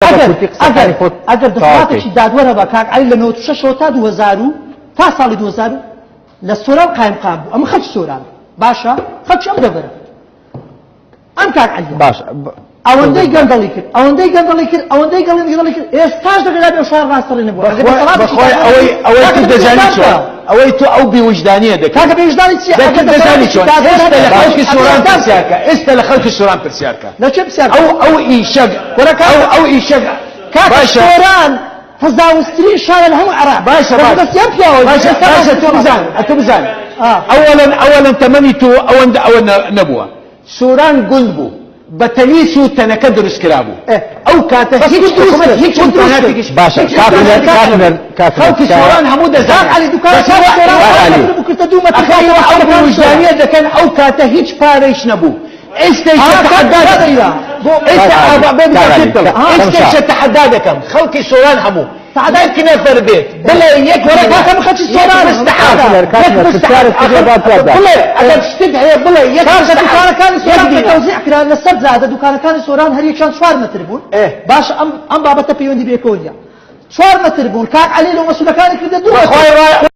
ئەگەر کورتی ئەگەر قسەکانی خۆت ئەگەر تەواو کەی. دەسەڵاتێکی دادوەر هەبا کاک عەلی لە 96 تا 2000 و تا ساڵی 2000 لە سۆران قایمقام بوو، ئەمە خەڵکی سۆران باشە، خەڵکی ئەم دەڤەرە، ئەم کاک عەلیە باش ئەوەندەی گەندەڵی کرد، ئەوەندەی گەندەڵی کرد، ئەوەندەی گەندەڵی کرد، ئێستاش دەگەڵا بێ شار ڕاستەڕێ نەبووە. ئەگەر دەسەڵاتێکی بەخوای دادوەر ئەوەی ئەوەی کاکە تو دەزانی دەبێ چۆن بکا. ئەوەی تۆ ئەو بێویژدانیە دەکەی. کاکە بێویژدانی چییە؟ دەکەی ئەگەر دەزانی دەسەڵاتێکی چۆن دادوەر ئێستا لە هەبێ، خەڵکی ئەگەر سۆران دەسەڵاتێکی پرسیارکە، ئێستا لە خەڵکی سۆران پرسیارکە. لە چێ پرسیار ئەو بکە؟ ئەو ئیشەک وەرە کاکە ئەو ئەو ئیشەک کاکە باشە سۆران تەزاوزترین شارە لە هەموو عێراق. باشە بە باشە دەستی ئەم پیاوە باشە ئێستا باشە ڕاستە تۆ بزان تۆ بزان آه. ئەوەڵەن ئەوەڵەن تەمەنی تۆ ئەوەندە ئەوە نەبووە. سۆران گوند بوو بە تەلیس و تەنەکە دروست کرابوو. ئێ. ئەو کاتە بەس هیچ گوند دروست حکومەت کرد. هیچ گوند دروست کرد. ئیمکاناتێکیش باشە هیچ کاک هونەر ئیمکاناتێکیش کاک هونەر کاک هونەر خەڵکی تکایە. سۆران هەموو کاک دەزانن. عەلی دوکان بەس کاک ئەوە سۆران کاک چوار عەلی. مەتر بوو کردە دوو مەتر. ئەخە ئێوە ئەو کاک بێویژدانیە دەکەن، ئەو کاتە هیچ پارەیش نەبوو. ئێستایش آه، کاک تەحەدا برادەر دەکەم. ئیرا. بۆ ئێستا کاک عەلی، ئاوا بێ کاک عەلی، بزانێت بڵێ. تەماشا. ئێستایش تەحەدا دەکەم خەڵکی سۆران هەموو تەحەدا یەک نەفەر بێت بڵێ یەک وەرە دینار، کاکە من خەڵکی یەک سۆرانم. مستحب، کاک هونەر، کاک یەک هونەر، مستحب. پرسیارت کردووە با جواب دا. بڵێ ئەگەر شتت هەیە بڵێ یەک کاکە مستحب، دوکانەکانی یەک سۆران کە دینار. تەوزیع کران لەسەر جادە، دوکانەکانی سۆران هەر یەکیان 4 مەتر بوون. ئێ. باشە ئەم بابەتە پەیوەندی بێکەوە نییە. 4 مەتر بوون، کاک عەلی لەو مەسوولەکانی کردە 2 مەتر. بەخوای ڕای